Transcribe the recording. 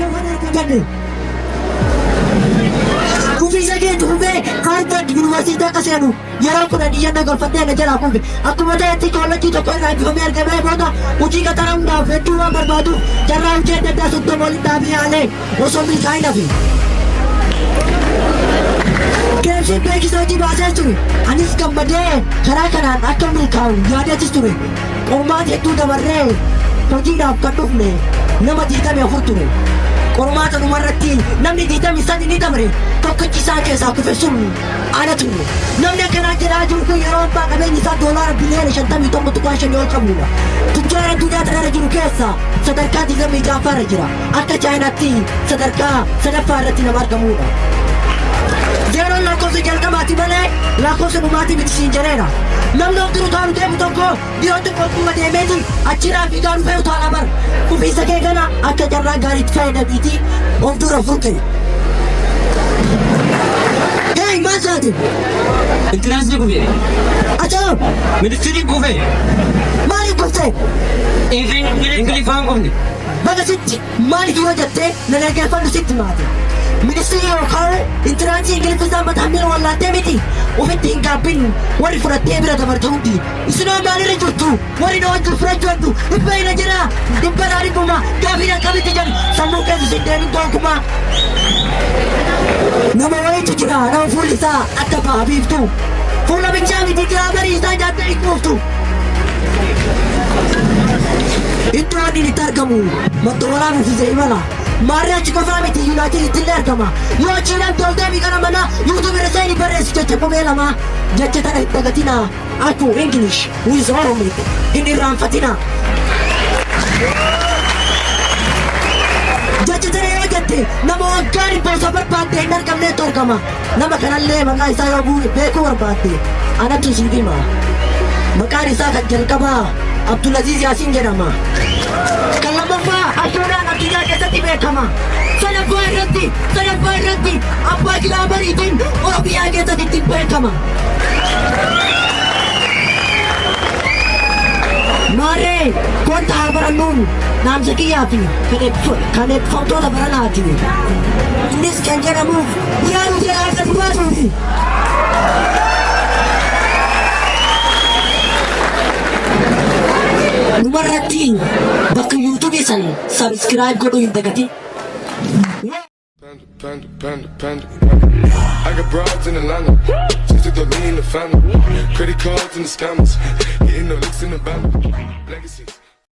qofan argatanne. Kufiisa keetti kufee Harvard Yuunivarsiitii akka seenu yeroo 10 iyyanna galfadhee na jalaa kufe. Akkuma ta'etti koollejjii tokko irraa eebbifamee argamee booda hojii qaxaramuudhaaf hedduu waan barbaaduuf carraa hojii adda addaa 30 walitti dhaabee yaalee osoo milkaa'in hafe. KFC'n beeksisa hojii baasee ture. Anis gammadee karaa kanaan akka milkaa'u yaadeetis ture. Qormaata hedduu dabarree hojiidhaaf kan dhufne nama 24 ture. Qormaata dhumarratti namni 23 ni dabre. Tokkichi isaan keessaa kufe sun ana ture. Namni akkanaa jedhaa jiru kun yeroo ammaa qabeenyi isaa doolaara biliyoona 51.5 ol qabudha. Tujjaara addunyaa tanarra jiru keessaa sadarkaa 26ffaa irra jira. Akka Chaayinaatti sadarkaa sadaffaa irratti nama argamudha. Zeeroon lakkoofsa jalqabaati malee lakkoofsa dhumaatii miti siin jedheera. Namni of dura utaalu deemu tokko dhiyootti qophuma deemeeti achirraa fiigaa dhufee utaala bar. Kufiinsa kee kana akka carraa gaariitti fayyadamiitii of dura furte. Hey, maal taate? Entrance kufe. Ajaa'ib! Ministirii kufe. Maaliif kuftee? Ingiliffaan kufne. Baga sitti maaliif yoo jettee na dhaggeeffadhu sitti maate. Ministirii yookaan entrance Ingiliffa isaa mataa miila wallaaltee miti ofitti hin gaabbin warri fudhattee bira dabarte hundi. Isinoo maalirra jirtu warri na wajjin fudhachuu hedduu dhibba ina jira dhibbarraa dhibbuma gaafii akkamitti jedhu sammuu keessa sin deemin gonkumaa. Nama wayiitu jira nama fuulli isaa akka baha biiftuu. Fuula bichaa miti giraamarii isaa nyaattee hin quuftu. Iddoo inni itti argamu madda waraabuu fi imala. Maarree achi qofaa miti Yuunaayitid illee argama. Yoo achi namni ol deebii gara manaa YouTube irra seeni barreessi jecha qubee lama jecha tana hin dagatinaa. Aku English with Oromic hin irraanfatinaa. Jecha tana yoo jette nama waggaa dhibba osoo barbaadde hin argamneetu argama. Nama kanallee maqaa isaa yoo beekuu barbaadde anatu siif hima. Maqaan isaa kan jalqabaa Abdulaziz Yaasiin jedhama. Kan lammaffaa Ashuudhaan addunyaa keessatti beekama. Sadaffaa irratti abbaa giraamariitiin Oromiyaa keessatti ittiin beekama. Maarree kottaa haa barannuun dhaamsa kiyyaa fi kan eebbifamtoota baranaati. Innis kan jedhamuuf yaadu jalaa gadi baasuufi. Dhumarratti bakka YouTubeii san subscribe godhuu hin dagatin. Panda, panda, panda, panda. I got broads in Atlanta. Just to lean the family. Credit cards and the scammers. Hitting the licks in the bando. Legacies.